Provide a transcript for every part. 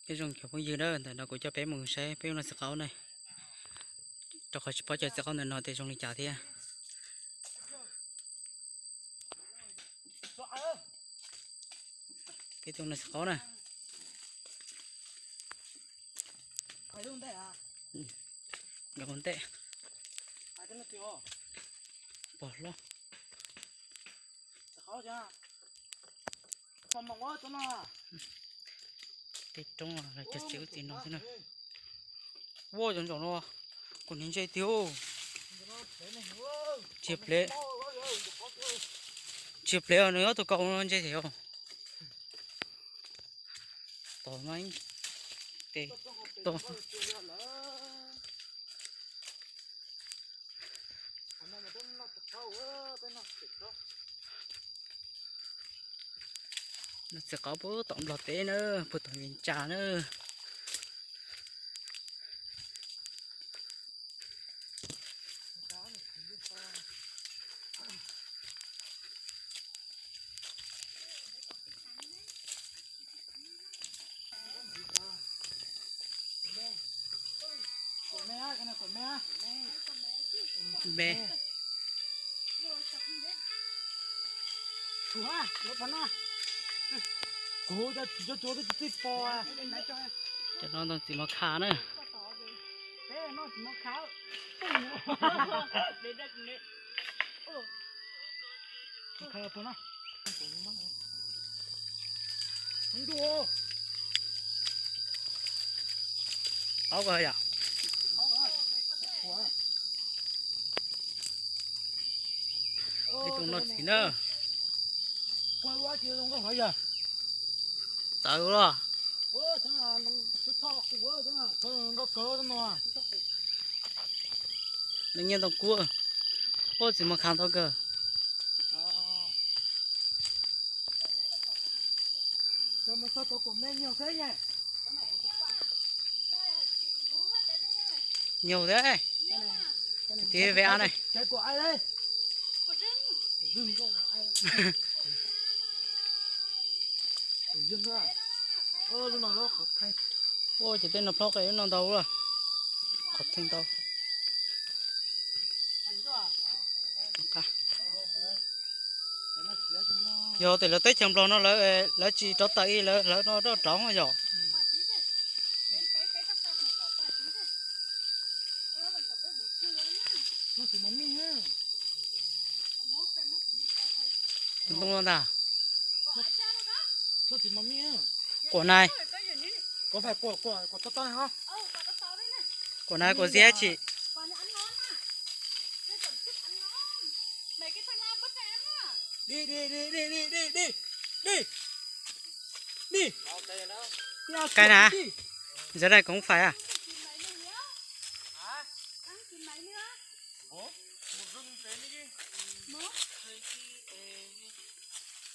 Nyob zoo cov phooj ywg na, ntawm no kuv coj peb mus saib peb tus noj txiv qaub na, rau qhov tsis paub cov txiv qaub ntawm no tias zoo li cas thiab. Peb tus noj txiv qaub na. Nkag ua ntej, pog hlob. Tej roob los cog txiv ub txiv no xwb na. Ua cov ntsaum no, kuv niag ntse tiag. Tsis plev, tsis plev nws ob tug kaus no ntse tiag. Tom no tes, tom. Noj txiv qaub puag tom Nplog teb na, puag tom Vias Cas na. Npe. Cov no ntoo txiv mos kha na. Aub ko yom. Ib tug noj txiv na. Txawv los. Nws nyiaj ntoo kuab. Ua txiv mos kha ntau kawg. Nyuag thiab. Tiv ve av ne. Ua ces tej no plaub qe no ntau lawm. Qhov theej ntau. Yog tias lawv teb chaws Nplog no lawv, lawv tsis rov tawm ib lawv, lawv no rov rov yom. Ntoo ntag. Quav nai. Quav nai quav xiab tsis. Cái này, giờ này cũng phải à?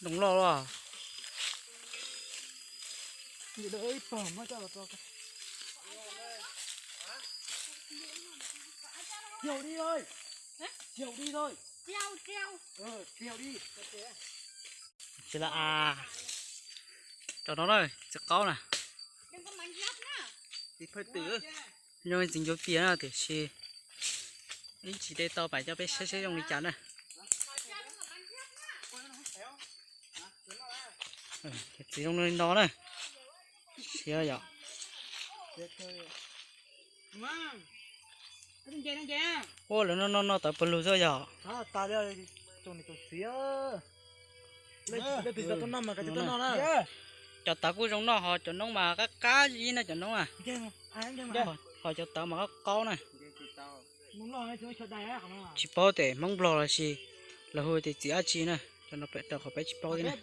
Đúng rồi. Chiều đi thôi. Hả? Chiều đi thôi. Chiều, chiều. Ờ, chiều đi. Ces là à, cov no na, txiv qaub na. Đừng có mắng nhát nhá. Txiv phơi tử. Nyob txiv ncuav pias na tiam sis ib ntsis de tau pais coj peb saib saib zoo li cas na. Txiv zoo li no na. Siab yom. Ua lawv no no no tawv pawg lug xwb yog. Cov tawv kuj zoo noj ho cov noob mas qab qab ib na cov noob na. Ho cov tawv mas qab qaub na. Tsis paub tias Hmoob Nplog los sis lawv hu tias txiv dab tsi na, cov no peb rau qhov peb tsis paub thiab na.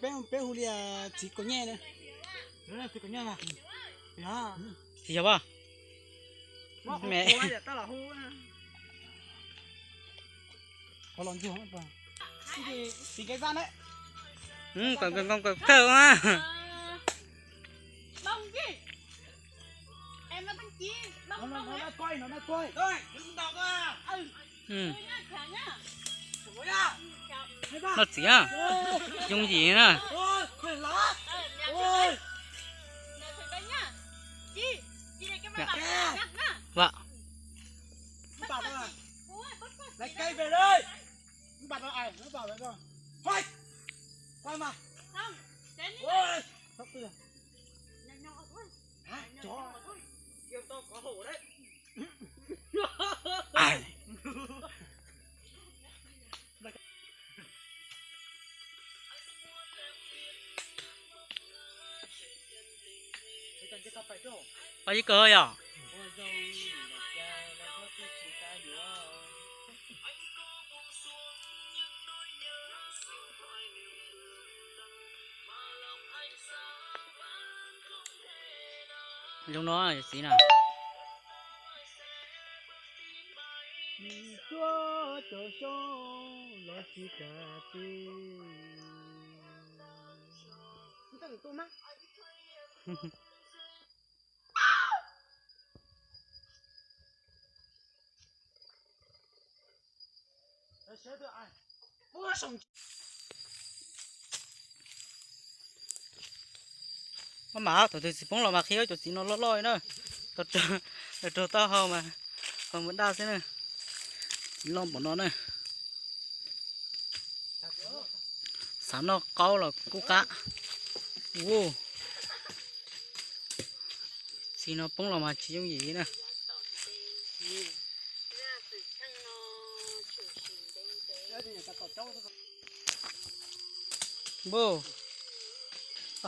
Txiv yog a. Me. Kawg kawg kawg. Noj txiv a, yooj yim na. Pab ib kawg yom. Zoo no txiv na. Maj mam, thaum twg txiv poob los mas qhib cov txiv no loj loj li na. Tau raug taub hau mas qhov mus daj xwb na. Txiv loj npaum no na. Xav noj qaub los kuj qab. Ua, txiv no poob los mas tsis yooj yim na. Npau,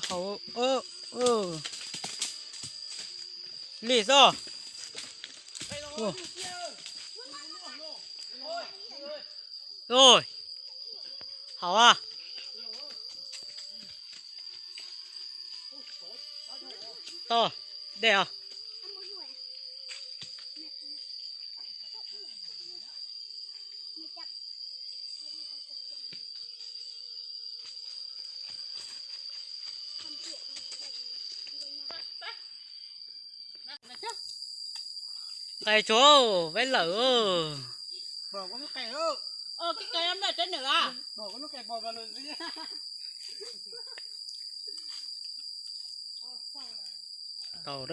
hauv, li xwb. Ui, hauv a. Tod, dej os. Nqes tsuag, peb lawm. Tau.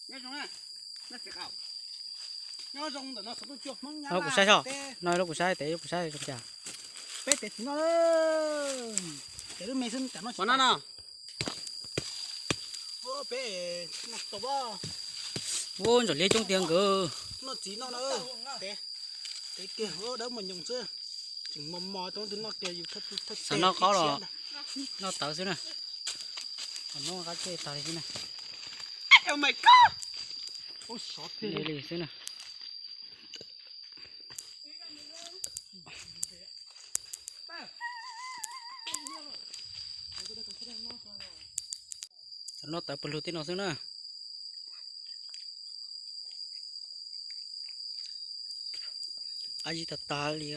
Nyob zoo na, nyob zoo ntawm no xov tooj cua Hmoob Nyab Laj. Kuv saib, no kuv saib tes, kuv saib zoo cas. Peb tes txiv no, tes lub me xwb, tam no no. Peb no tau. Ua ntsaum liab coob tiag nkawd. No txiv no na, tes, tes tiag dawb mos nyoos xwb. Tseem mos mos tau tus no tiag yus thawj tug thawj. Xav noj qaub los noj tawv xwb na. Noj qab coj tag li xwb na. Li xwb na. Xav noj tawv pw lug tij no xwb na. Ab, yig tag tag li.